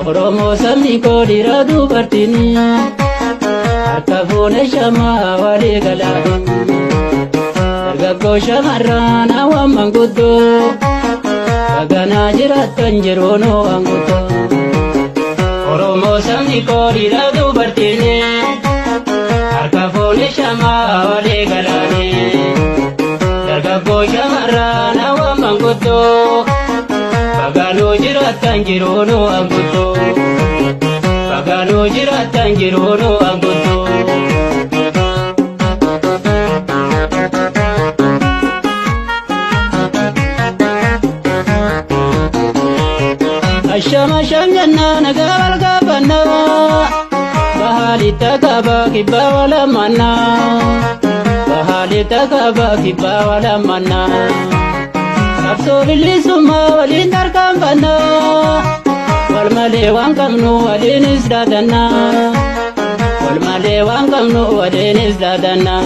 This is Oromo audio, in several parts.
Oromoo sabni koo dhiira dubartiin harka fuune shamaa walii galaa. Dargaggoo shamarran hawwan manguddoo baganaa jiraattan jiruun waan guddoo. Oromoo sabni koo dhiira dubartiin harka fuune shamaa walii galaani. Dargaggoo shamarran hawwan manguddoo baganuu jiraattan jiruun waan guddoo. Baganuu jiraattan jiruun waan guddoo. Ashama sham jennaa nagaa wal gaafannaa bahaalitta kaabaa kibbaa wal amannaa bahaalitta kaabaa kibbaa wal amannaa qabsoo bilisummaa waliin tarkaanfannaa wal malee waan qabnu waliinis daadannaa wal malee waan qabnu waliinis daadannaa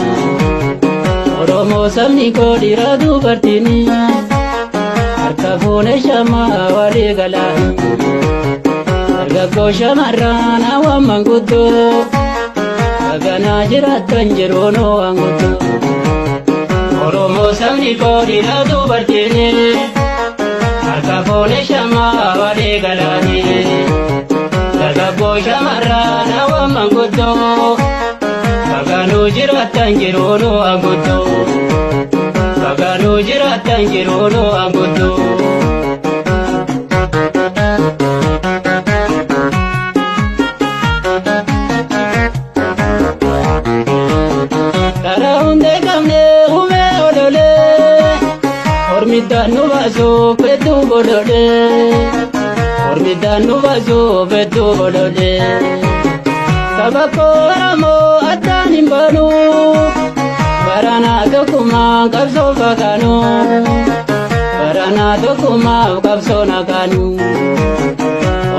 Oromoo sabni koo dhiira dubartiin. Harka fuune shamaa walii galaa. Dargaggoo shamarran hawwan manguddoo baganaa jiraattan jiruun waan guddoo. Oromoo sabni koo dhiira dubartiin harka fuune shamaa walii galaani. Dargaggoo shamarran hawwan manguddoo baganuu jiraattan jiruun waan guddoo. Baganuu jiraattan jiruun waan guddoo. Karaa hundee qabnee humee ololee hormiddaan nu baasuuf hedduu bololee hormiddaan nu baasuuf hedduu bololee saba koo Oromoo addaan hin baanu baranaa tokkummaan qabsoo fakkaanu baranaa tokkummaaf qabsoo nakaanu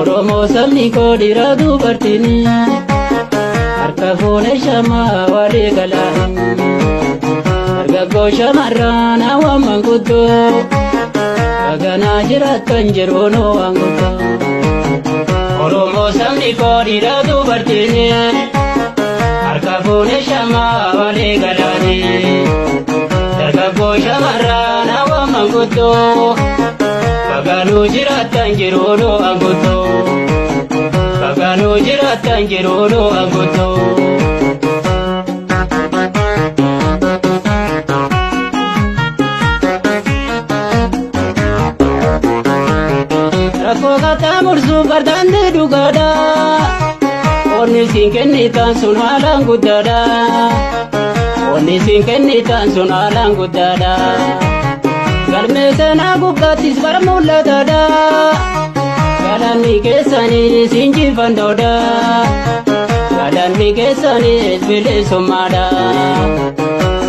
Oromoo sabni koo dhiira dubartiin harka fuune shamaa walii galaa. Dargaggoo shamarran hawwan manguddoo baganaa jiraattan jiruun waan guddoo. Oromoo sabni koo dhiira dubartiin harka fuune shamaa walii galaani. Dargaggoo shamarran hawwan manguddoo baganuu jiraattan jiruun waan guddoo. Baganuu jiraattan jiruun waan guddoo. Rakkoo kattaa mursuuf bartaanni dhugaadha. Onni siin kennitan sun haalaan guddaadha. Onni siin kennitan sun haalaan guddaadha. Galmee seenaa gubbaattis bara mul'ataadha. Galanni keessaniis injifannoodha. Galanni keessaniis bilisummaadha.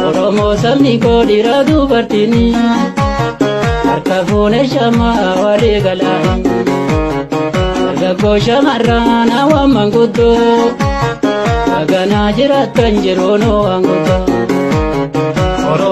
Oromoo sabni koo dhiira dubartiin harka fuune shamaa walii galaa. Dargaggoo shamarran hawwan manguddoo baganaa jiraattan jiruun waan guddoo.